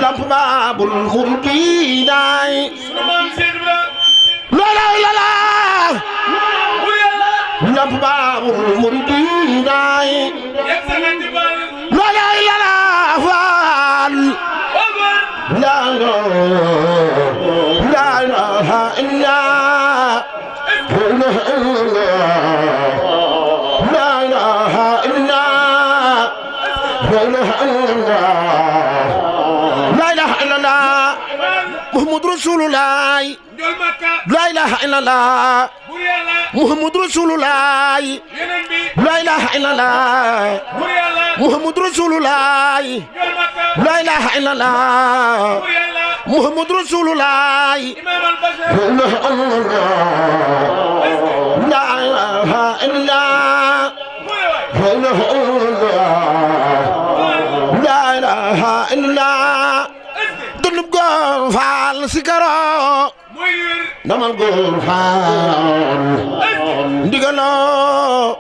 lamp baabul muridiinaay la la la la lamp baabul muridiinaay la la la la faal la ilaha illa la ilaha illa محمد رسول الله لا إله إلا الله محمد رسول الله لا إله إلا الله محمد رسول الله لا إله إلا الله محمد رسول الله لا إله إلا لا إله إلا dunub góor faal sikaro damal góor faal ndigaloo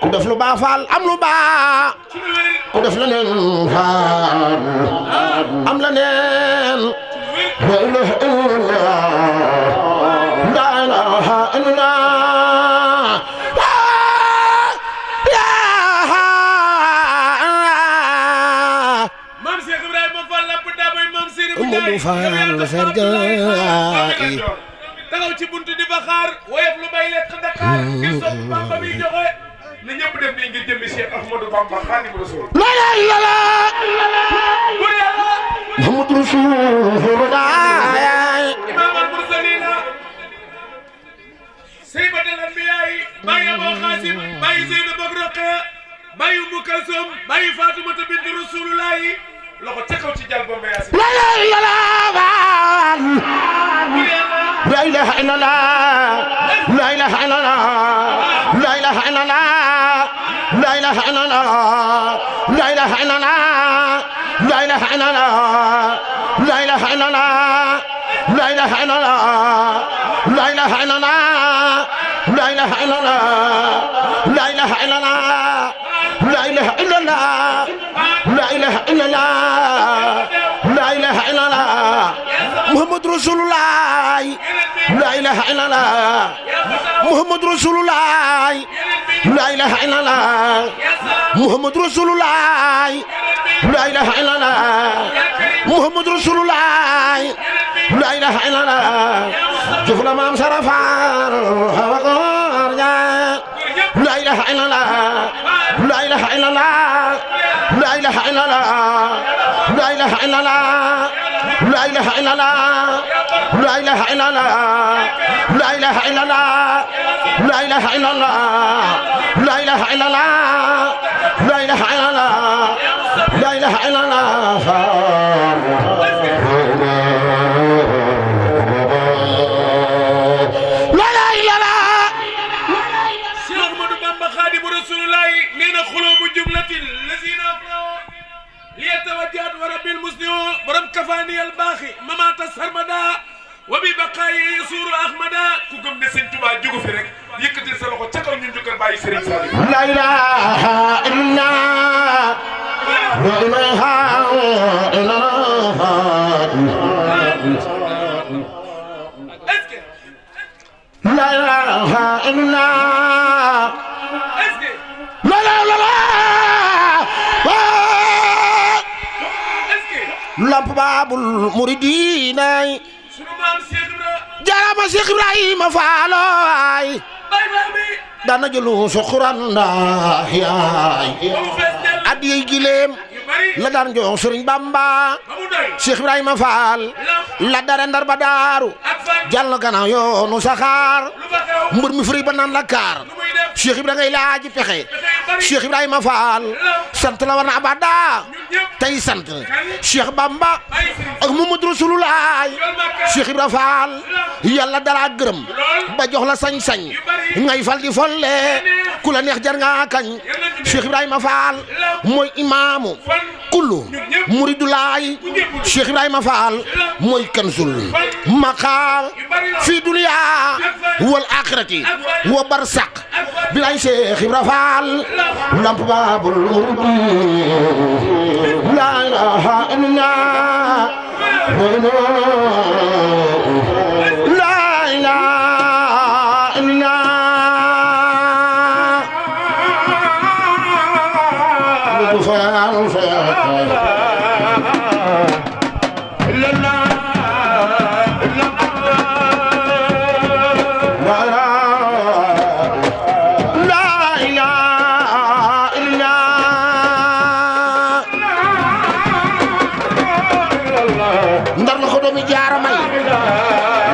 ku def lu baax faal am lu baax ku def la neen faal am la neen la ilaha illallah la ilaha illallah Modou Fall Ferjaay taxaw ci buntu di ba xaar woyof lu bay lekk Dakar ngir sopp Bamba bi joxe na ñëpp def ni ngir jëmmi Cheikh Ahmadou Bamba Xaadimu Rasuul la ilaha illallah Muhammadu Rasulullah imam al mursalina sayyidatul anbiya Baye Abou Khassim Baye Zeynab ak Roqaya Baye Umu Kalsum Baye Fatimata bint Rasulullah loxo ca kaw ci jàll Bamba Yaasin la ilaha illallah la ilaha illallah la ilaha illallah la ilaha illallah la ilaha illallah la ilaha illallah la ilaha illallah la ilaha illallah la ilaha illallah la ilaha illallah la ilaha illallah la ilaha illallah la ilaha illallah la ilaha illallah la ilaha illallah Muhammad Rasulullah la ilaha illallah Muhammad Rasulullah la ilaha illallah Muhammad Rasulullah la ilaha illallah Muhammad Rasulullah la ilaha illallah jox la maam sarafar hawa koor ja la ilaha illallah la ilaha illallah la ilaha illallah la ilaha illallah la ilaha illallah la ilaha illallah la ilaha illallah la ilaha illallah la ilaha illallah la ilaha illallah la ilaha illallah ليتوجهت ورب المسلم برم كفاني الباخي ممات السرمدا وببقاي يسور احمدا كوغم ne Sëñ Tuubaa jugu fi rek yëkkatil sa loxo ca kaw ñu njukkal bàyyi Sëriñ Saliou la ilaha illallah la ilaha illallah la ilaha illallah lamp baabul muridiinaay jarama Cheikh Ibrahima Faaloy dana jëlu suxuran ndax yaay adiyey gileem la daan jox Sëriñ Bamba Cheikh Ibrahima Fall la dara ndar ba daaru jàll gannaaw yoonu saxaar mbër mi firi ba naan la kaar Cheikh Ibrahima ngay laaji pexe Cheikh Ibrahima Fall sant la war na abada tey sant Cheikh Bamba ak Muhammadu Rasulullah Cheikh Ibrahima Fall yàlla dara gërëm ba jox la sañ-sañ ngay fal di folle ku la neex jar nga kañ Cheikh Ibrahima Fall mooy imaamu kullu muridulaay Cheikh Ibrahima Fall mooy kansul maqaam fi dunya wal axirati wa barsaq bilay Cheikh Ibra Fall lamp babul muridi la ilaha illallah la ilaha ndar la ko doomi jaara may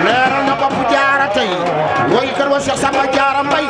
leeral na bopp jaara tey way kër wa Cheikh Samba Jaara Mbay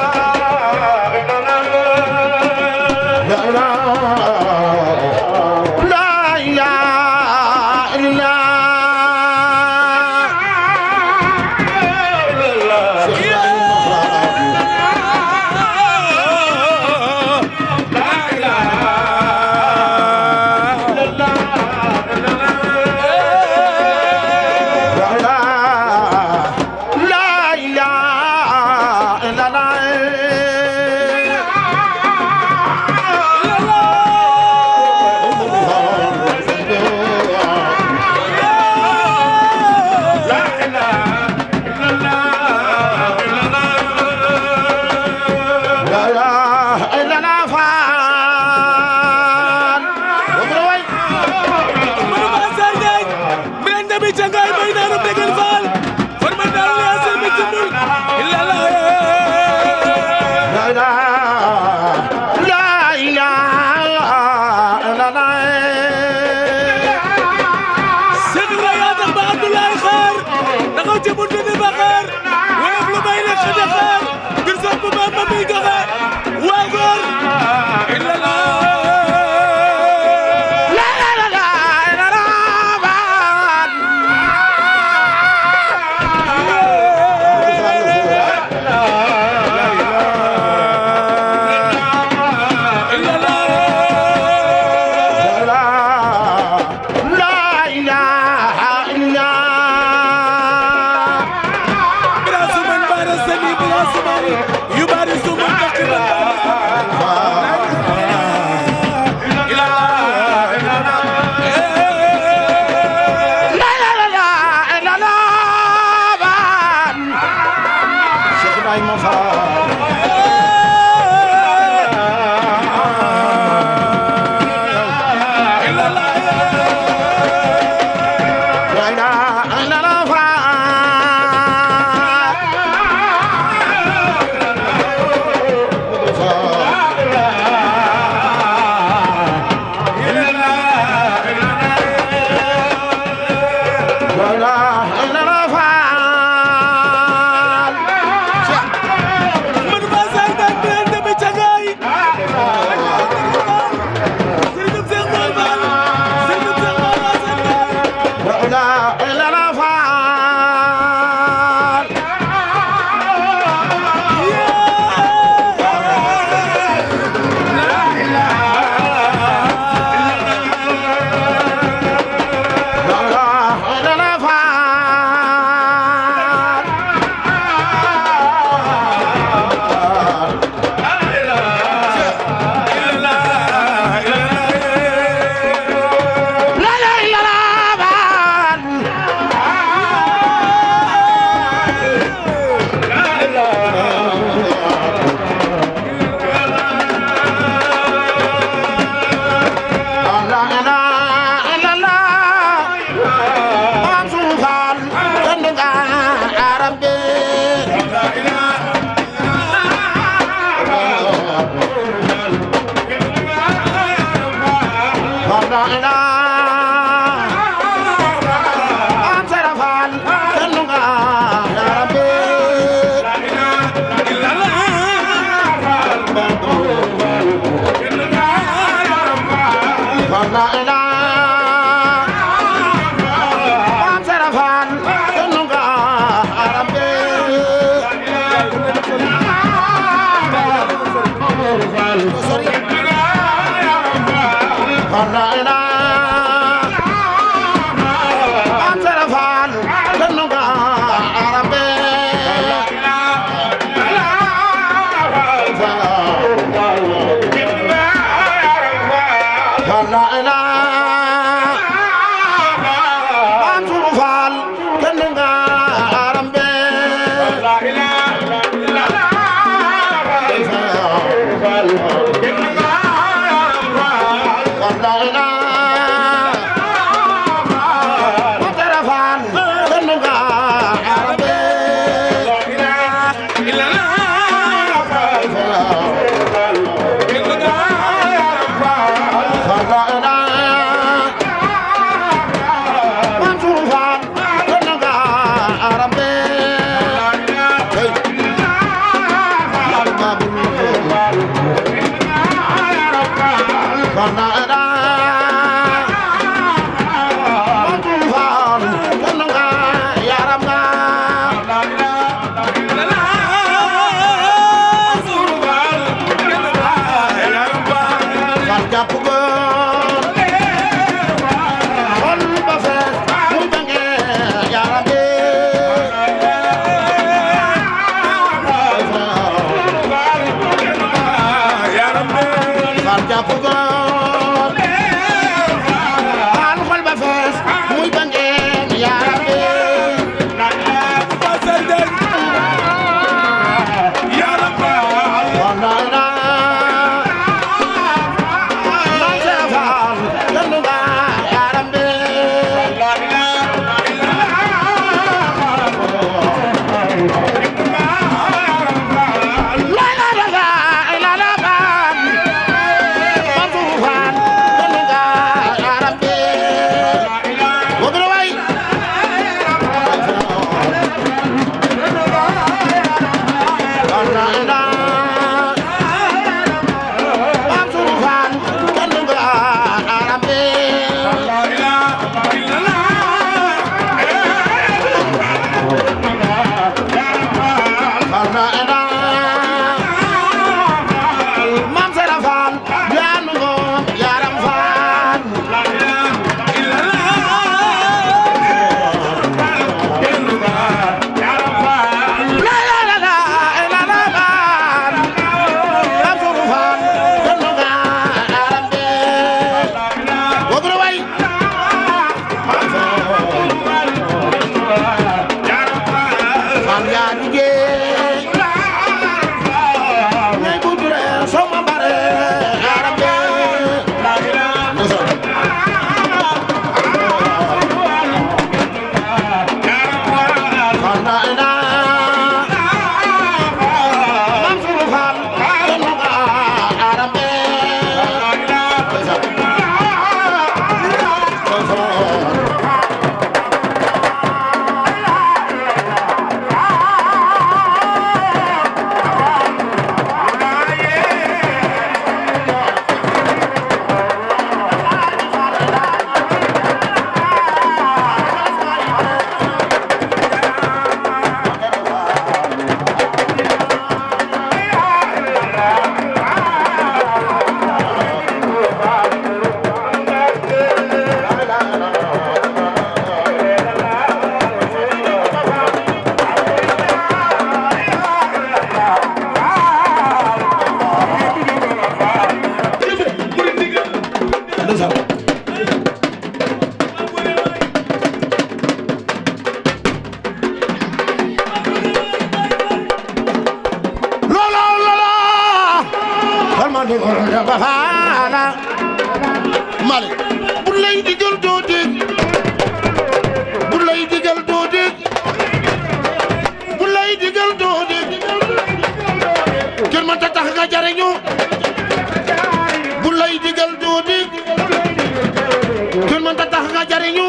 Mali bu lay digal doo dégg bu lay digal doo dégg bu lay digal doo dégg kenn mënta tax nga jariñu bu lay digal doo dégg kenn mënta tax nga jariñu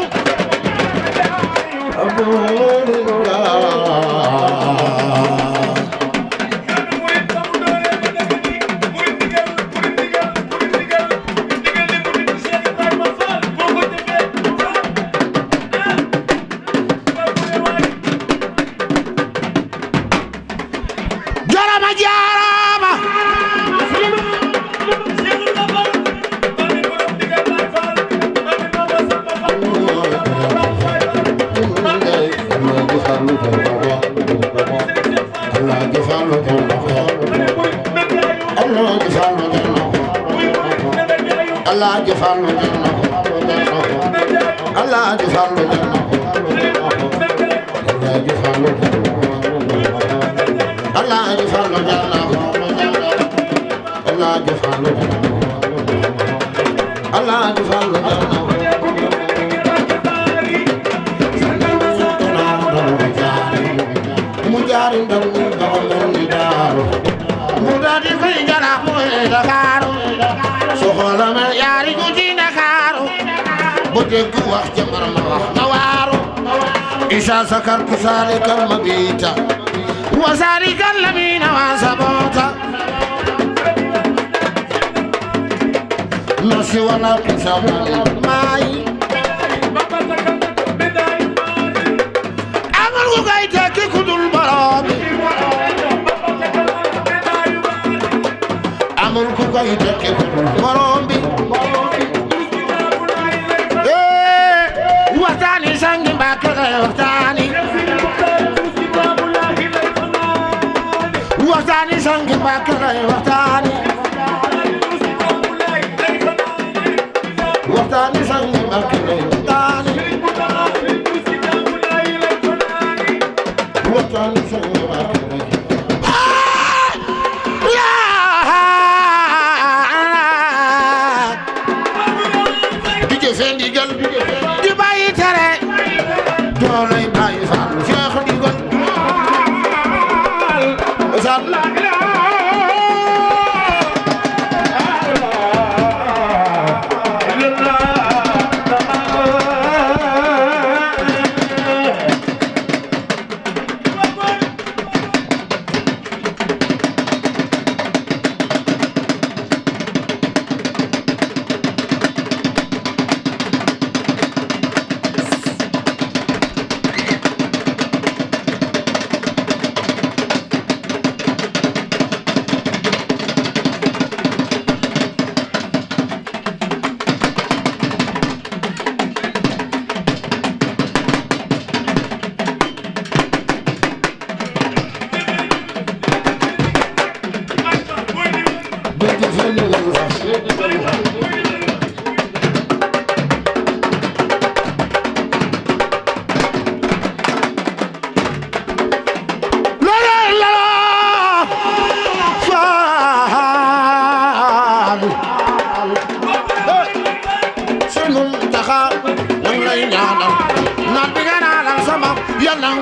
Allah jafallu janna Allah jafallu janna Allah jafallu janna Allah jafallu janna Allah jafallu janna mujari ndam ni daru mudadi koy jara moy Dakaru soxla ma yaari ko ci Dakaru bu dégg wax jambar ma wax ma waaru isa sakartu salikal mabita wa salikal lamina wa sabota nasi wala sabani mai amul ko kay tekki ku dul borom amul ku koy tekki ku dul borom bi waxtaani sangi Mbàkke lay waxtaani waxtaani sangi Mbàkke lay waxtaani waxtaani sangi Mbàkke lay waxtaani waxtaani sangi Mbàkke lay di jëfe ndigal di bàyyi tere doolay bàyyi faal Cheikh ndigal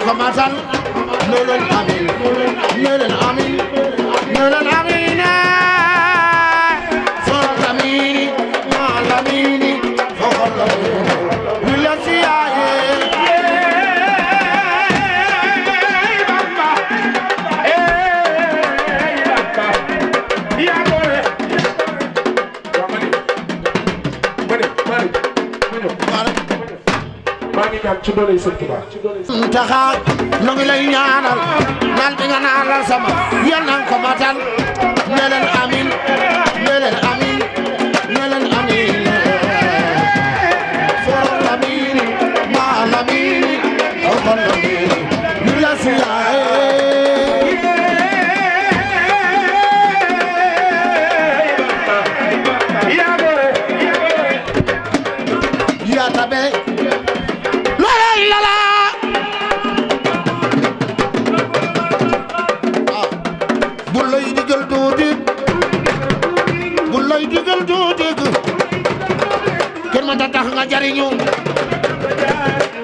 ko matal ne leen amin ne leen amin ne leen amin soo tamini maa lamini foo la wi la siyaaye ci doole Sëñ Tuubaa taxa no ngi lay ñaanal nal bi nga naalal sama yal na ko matal ne leen amin ne leen amin ne leen amin soo lamini maa lamini foo lamini ni la siyaaye yaa tabe kenn man ta tax nga jariñu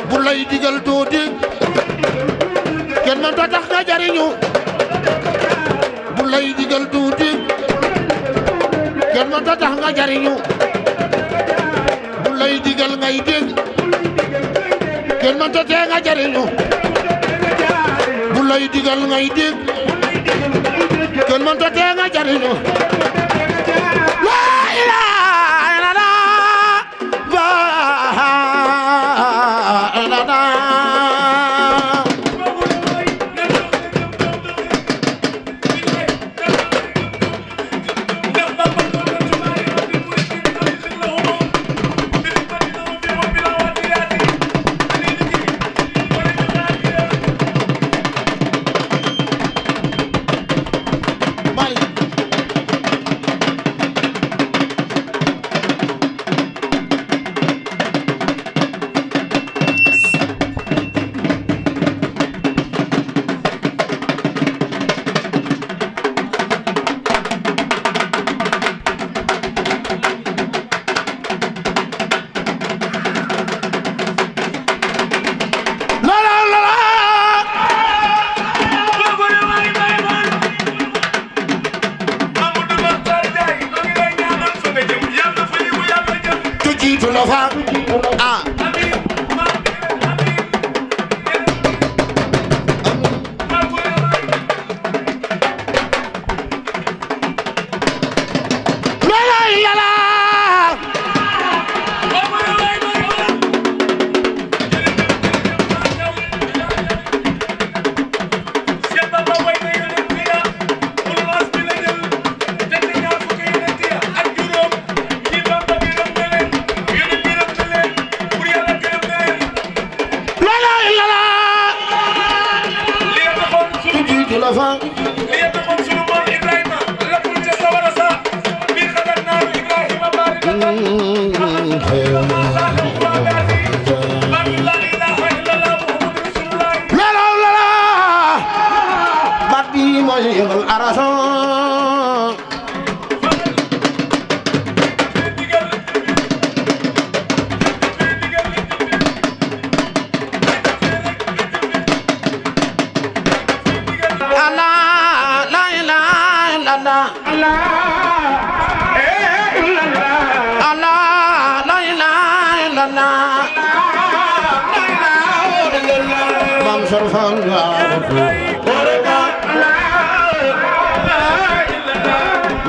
bu lay digal doo dégg kenn man ta tax nga jariñu bu lay digal doo dégg kenn man ta tax nga jariñu bu lay digal ngay dégg kenn man ta tee nga jariñu bu lay digal ngay dégg kenn man ta tee nga jariñu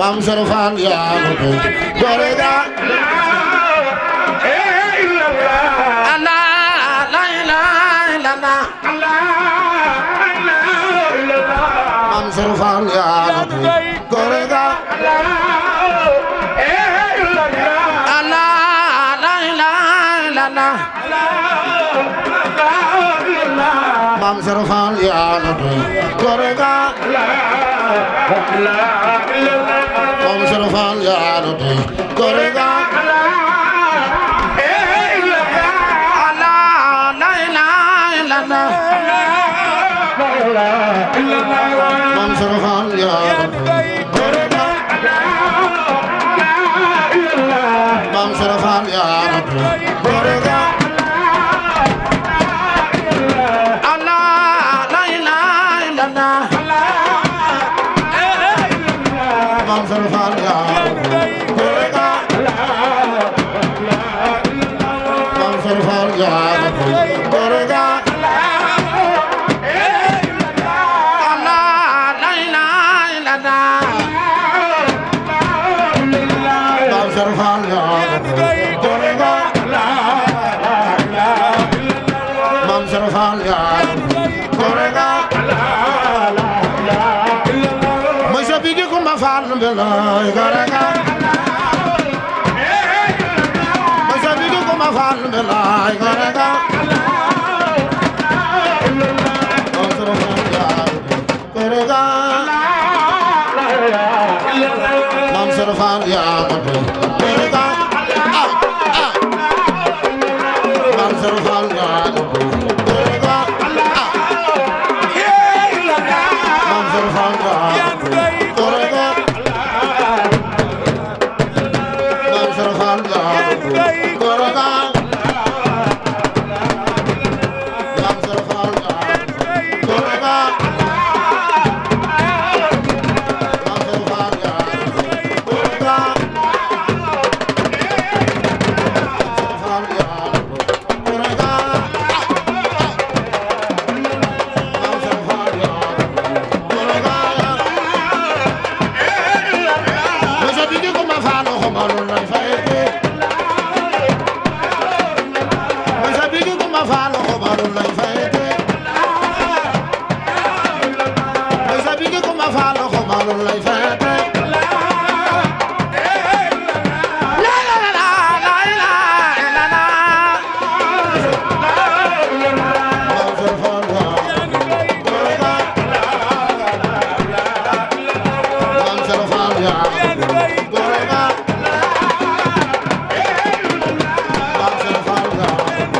Mam Sarfan ya Gorega Allah la ilaha illallah Mam Sarfan ya Gorega Allah la ilaha illallah Mam Sarfan ya Gorega Mam Sarfan ya Rabbi Gorega Allah la ilaha illallah Mam Sarfan ya Rabbi Gorega Mam Sarfan ya Rabbi Gorega Allah Mam Sar Fall yaa Korega Mam Sar Fall yaa Korega Allah la ilaha illallah Mam Sar Fall yaa Korega Mam Sar Fall yaa Korega Bigi kuma fall belay Korega Masa bigi kuma fall belay Korega Korega Mam Sar Fall yaa Korega Mam Sar Fall yaa Korega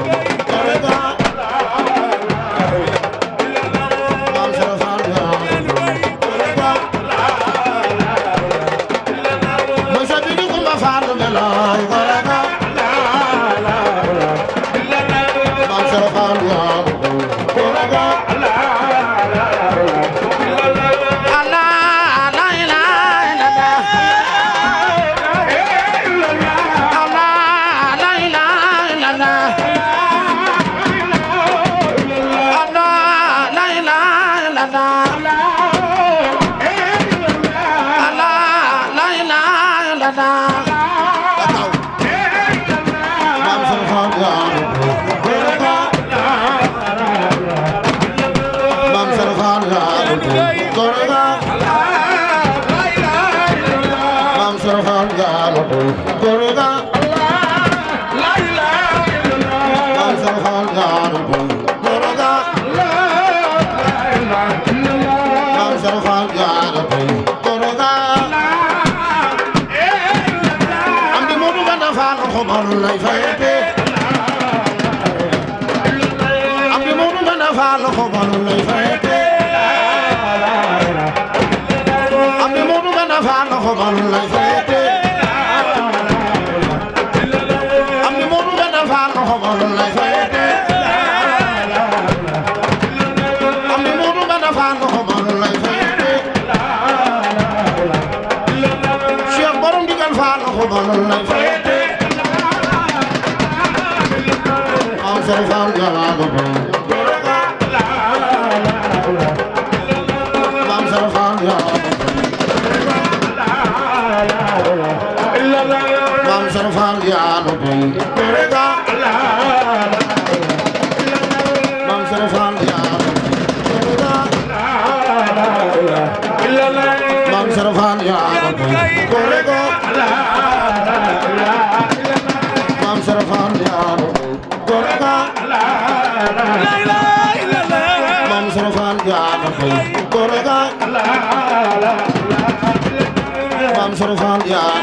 Mam Sar Fall yaa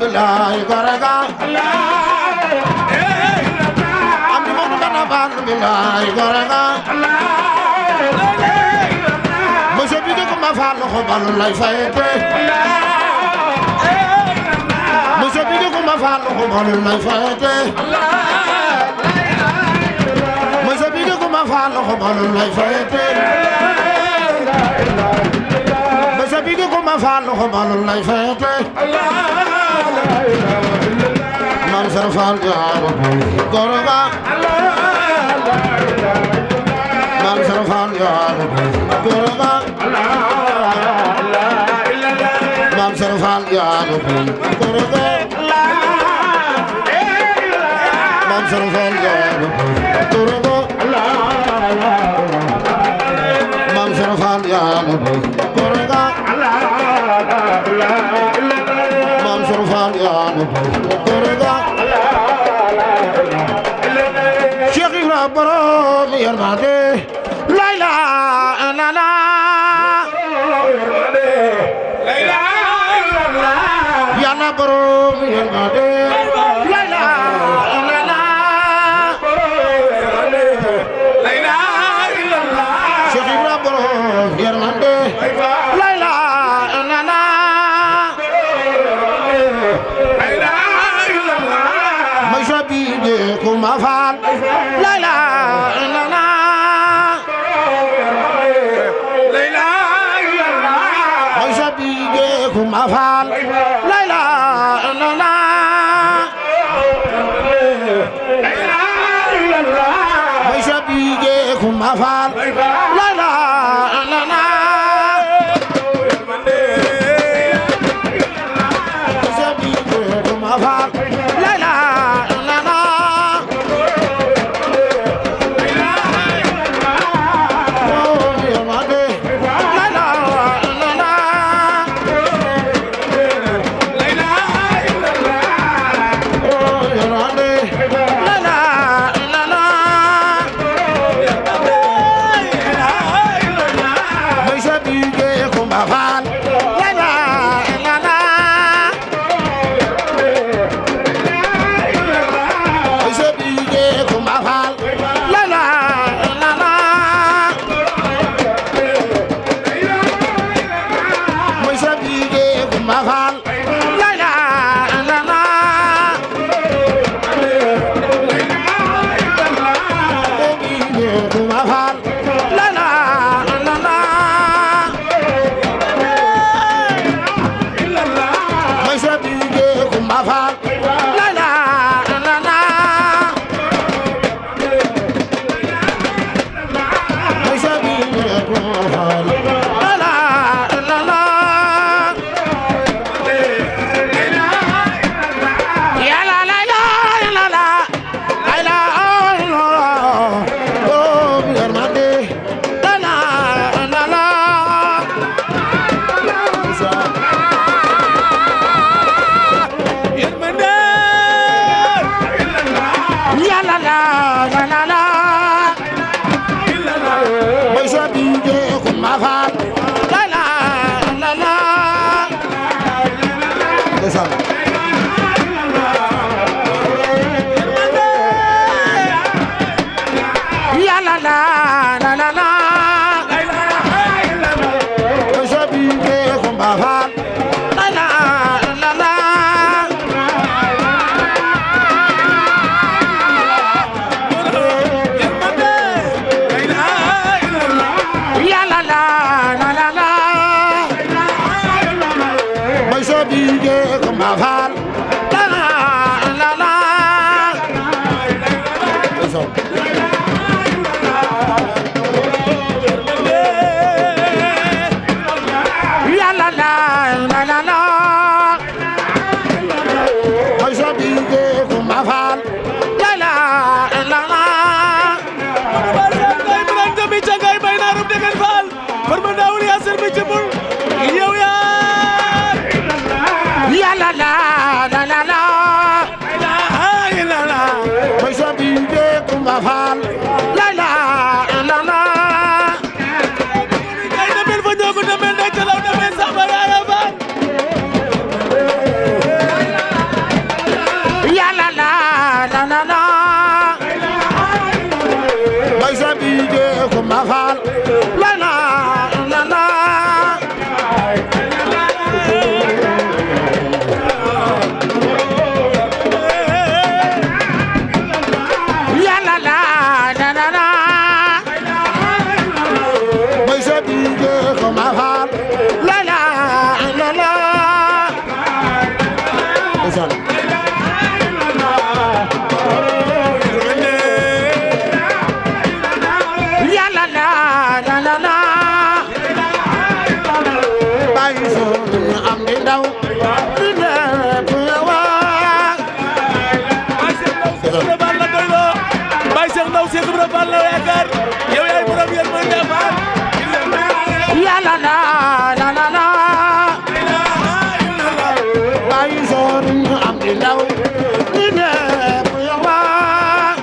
bilaay garaga am di modu dana faal bilaay garaga monsieur bi ko ma faal ko bal lay fayete monsieur bi ko ma faal ko bal lay fayete monsieur bi ko ma faal ko bal lay fayete monsieur bi ko ma faal ko bal lay fayete man sar faal jaaro goroga man sar faal jaaro goroga man sar faal jaaro goroga man sar faal jaaro goroga man sar faal jaaro goroga man sar faal jaaro goroga Cheikh Ibra borom yërmande la ilaha illallah la ilaha illallah Yàlla borom yërmande la ilaha illallah la ilaha illallah Cheikh Ibra borom yërmande la ilaha illallah la ilaha illallah may sabi de ko ma faal la ilaha illallah la ilaha illallah may sabi de ko ma faal la ilaha illallah la ilaha illallah may sabi de ko ma faal la ilaha illallah may sabi de ko ma faal la ilaha ndaw di lépp waa Baye Cheikh Ndaw Cheikh Ibra Fall la yaakaar yow yaay borom yërmande Fall yàlla la la la la Baye Sëriñ Amdi Ndaw di lépp waa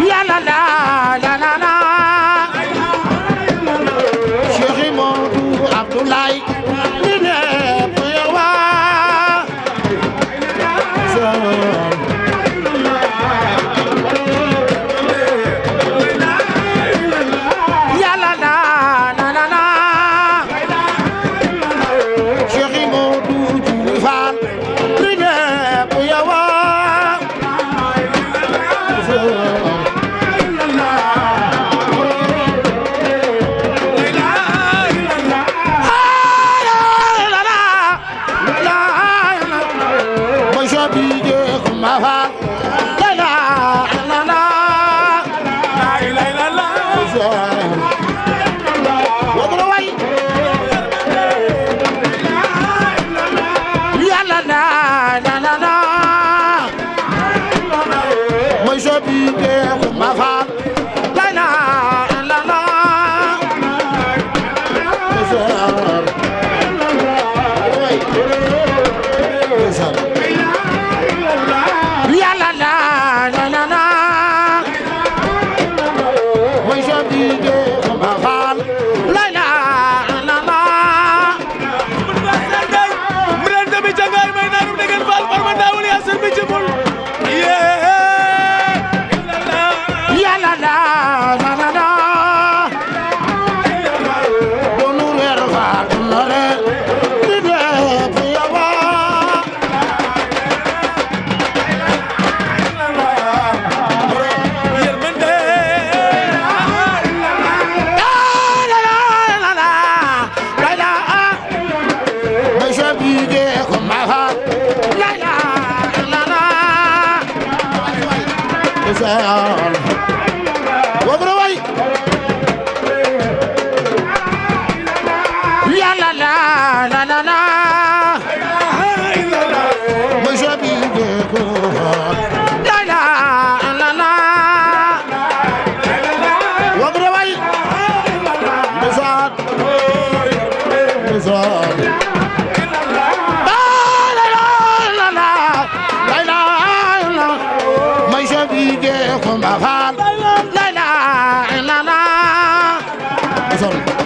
yàlla la la la la Cheikh Modou Abdoulaye di lépp waa yàlla la la la la Cheikh Modou Diouli Fall di lépp waa Sorry.